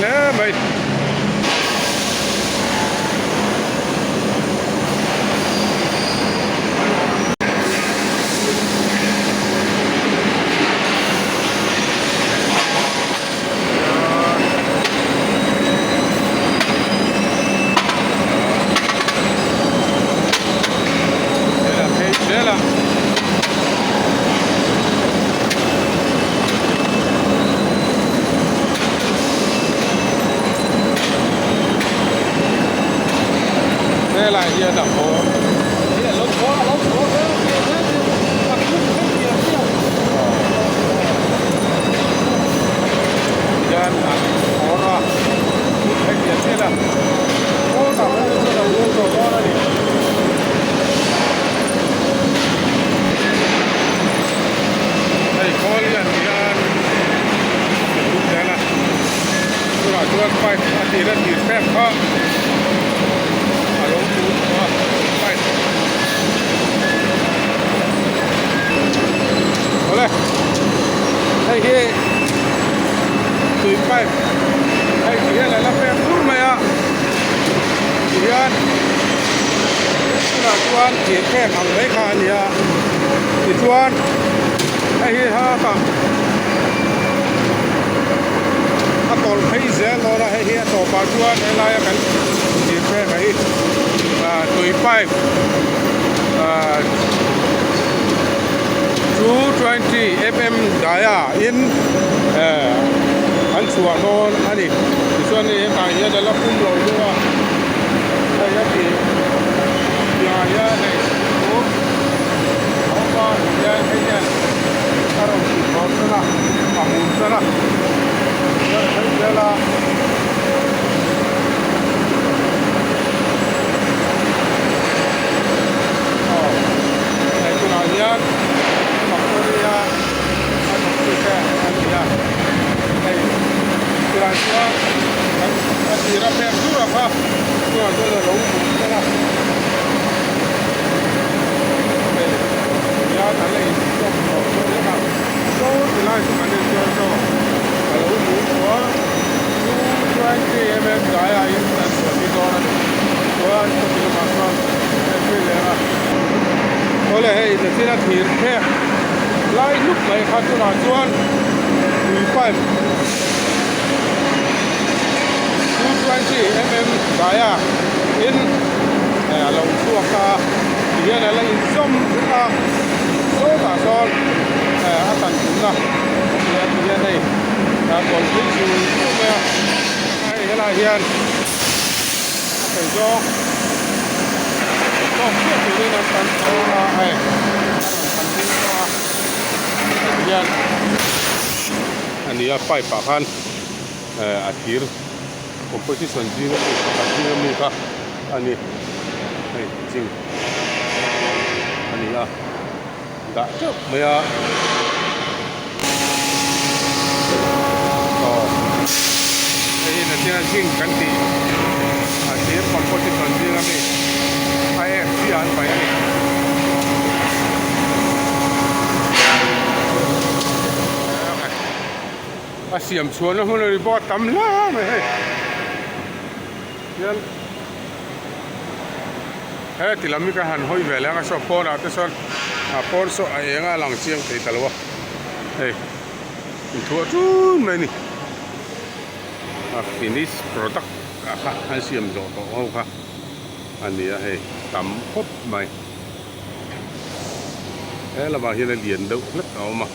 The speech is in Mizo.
hle mai. Helai hian a haw hian an hawn a hetiang hian a hawn a chuan a hawn tawh dawn a ni. Hei khawl hi an hian a hmu zel a chutah chuan pipe a tir a tir pek kha a lo tun tawh a pipe awle hei hi tui pipe hei ti hian a la pek fur mai a ti hian tunah chuan thir phek ang mai kha a ni a tichuan hei hi haka a tawlh phei zel dawn a hei hi a tawpah chuan helaia kan thir phek a hi ah tui pipe ah 220 mm daia in eh an chhuah dawn a ni tichuan hei hetah hian a la pum lo deuh a hei a tih piahah hian hei chu a awm a tihian hei hian a rawn tih thawn tan a a hum tan a chuan a phei zel a. Aw hei tunah hian factory a a thawktute an ni a hei tunah chuan kan a tira pek dur a kha tunah chuan a lo hmuh tlat a hei hian a la inchawp tawh dawn hlek a saw ti lai chu kan en chuan saw a lo hmuh tawh a 220mm daiah in an chhuah tir dawn a ni chuan chumi lamah chuan en phei leh ang a awle hei nachin a thir phek lai hlup mai kha tunah chuan tui pipe 220mm daia in a lo chhuak a tihian a la inzawm vek a sawtah sawn a tan tumna tihian hei a tawlh phei zul zul mai a hei helaiah hian a thei zawng tawk chiah turin an tan tawh a hei a rawn tan ding tawh a hei hian a ni a pipe ah khan eh a thir composition zing ami pakhat zing ami kha a ni hei ching a ni a dah teuh mai a aw hei hi natina zinc kan tih a thir composition zing ami a ek chiah an paih a ni. A siam chhuahna hmun a ni bawk a tam hle mai hei hian he ti lam hi ka han hawi ve leh ang a saw pawnah te sawn a pawn saw a eng a lang chiang thei ta lo a hei inthuah tun mai a ni a finish product ah kha an siam zawh tawh ho kha a ni a hei tam khawp mai he lamah hian a lian deuh hlek a awm a.